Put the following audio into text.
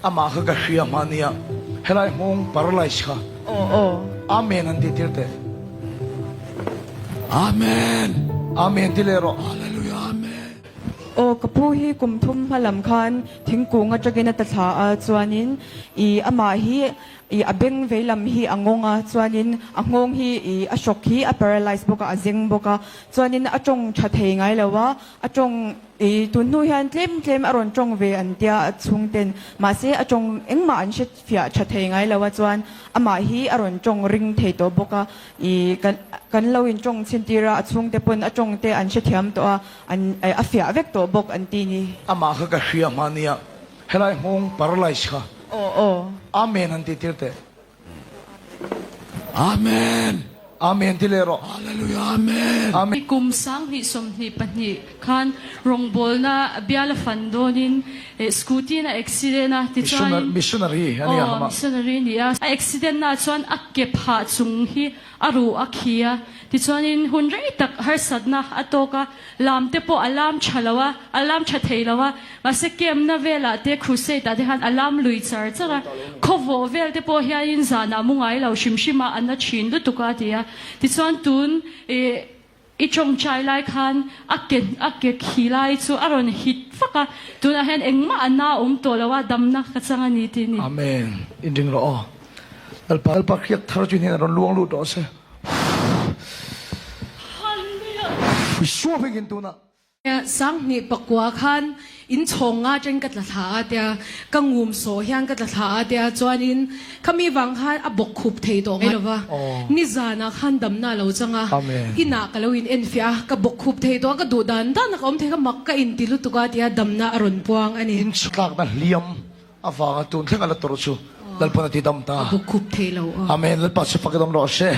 Amah kha ka hria hma nia helai hmawng paralyze kha. Aw aw. Amen an ti tir teh. Amen. Amen ti leh rawh. Hallelujah Amen. Aw ka pu hi kum thum hma lam khan thingkung atangin a ta thla a chuanin i amah hi i a beng vei lam hi a ngawng a chuanin a nghawng hi i a hrawk hi a paralyze bawk a a zeng bawk a chuanin a tawng tha thei ngai lo a a tawng I tun hnu hian tlem tlem a rawn tawng ve an tia a chhungten mahse a tawng engmah an hre fiah tha thei ngai lo a chuan amah hi a rawn tawng ring thei tawh bawk a i kan kan lo in tawng chhin tir a a chhungte pawn a tawng te an hrethiam tawh a an a fiah vek tawh bawk an ti ni. Amah kha ka hria hmania helai nghawng paralyze kha. Aw aw. Amen an ti tir teh. Amen. Amen ti leh rawh. Hallelujah Amen. Amen. Kum 2022 khan rawngbawlna bial a fan dawnin scooty in a accident a, tichuanin Missionary a ni a aw missionary a ni a, a accident na chuan a ke phah chung hi a ruh a khi a, tichuanin hun rei tak harsatna a tawk a, Lam te pawh a lam tha lo a, a lam tha thei lo a, mahse camp na velah te crusade ah te khan a lam lui char char a, khawvawh vel te pawh hianin zanah mu ngai lo hrim hrim a, a na thin lutuk a ti a. Tichuan tun ih i tawngtai lai khan a ke a ke khi lai chu a rawn hit vak a, tunah hian engmah a na awm tawh lo a, damna ka chang a ni tih a ni. Amen. Inring rawh aw. Lalpa Lalpa hriat thar chu hnenah rawn luang lut rawh se. 2009 khan in chhawng nga chen ka tla thla a tia ka ngum sawh hian ka tla thla a tia chuanin khami vang khan a bawk khup thei tawh ngai lova nizanah khan damna a lo chang a inah ka lo in enfiah a ka bawk khup thei tawh a ka duh dan dan a ka awm thei kha mak ka inti lutuk a tia damna a rawn puang a ni. In chhuktlakna hliam Avanga tun thleng a la tawrh chu Lalpan a ti dam ta. A buk khup thei lo. Amen Lalpa chu fak i dawm rawh se.